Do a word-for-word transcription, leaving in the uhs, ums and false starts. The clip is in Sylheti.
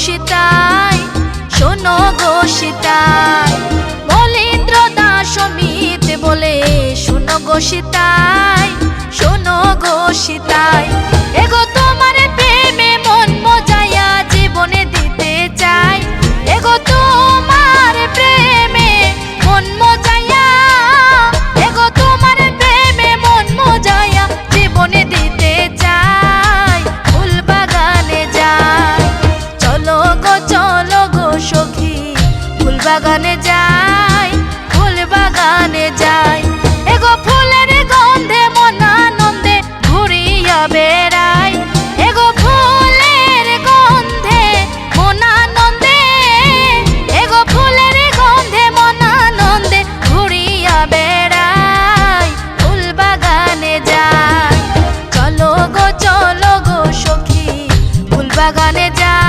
সিতাই, শোনো গো সিতাই। মলীন্দ্র দাস অমিত বলে, শোনো গো সিতাই, শোনো গো সিতাই। এগো তোমার প্রেমে মন মজাইয়া জীবনে দিতে চাই। এগো তোমার প্রেমে মন মজাইয়া, এগো তোমার প্রেমে মন মজাইয়া জীবনে দিতে চাই। ফুল বাগানে যাই, চলো গো, চলো গো সখী, ফুল বাগানে যাই, ফুল বাগানে যাই। এগো ফুলের গন্ধে মন আনন্দে ঘুরিয়া বেড়াই। এগো ফুলের গন্ধে মন আনন্দে, এগো ফুলের গন্ধে মন আনন্দে ঘুরিয়া বেড়াই। ফুল বাগানে যাই, চলো গো, চলো গো সখী, ফুল বাগানে যাই।